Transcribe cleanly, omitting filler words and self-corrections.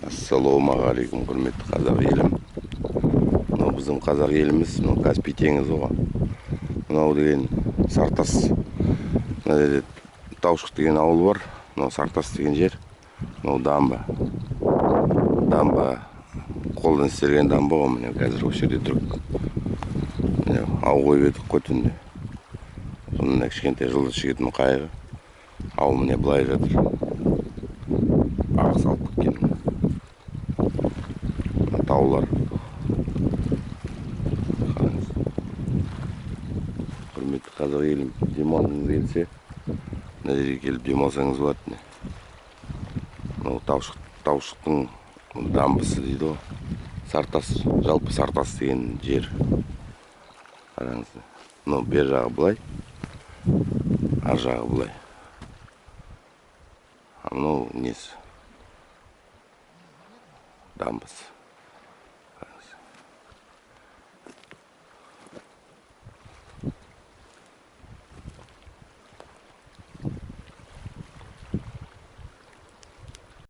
Ассалаумағалейкум, құрметті қазақ елім. Мынау біздің қазақ еліміз, мынау Каспий теңізі ғой. Мынау деген Сартас. Мына жерде Таушық деген ауыл бар. Мынау Сартас деген жер. Мынау дамба. Дамба қолдан істелген дамба ғой, міне қазір осы жерде тұр. Міне ау қойып едік қой түнде. Мына кішкентай Жұлдыз жігітінің қайығы. Ау міне былай жатыр. Ағыс алып кеткен. Мына таулар. Қараңыз. Құрметті қазақ елім, демалғыңыз келсе, мына жерге келіп демалсаңыз болады. Міне. Мынау Таушықтың дамбысы дейді ғой. Сартас, жалпы Сартас деген жер. Қараңыз. Мынау бер жағы былай, ар жағы былай. А мынау несі? Дамбысы.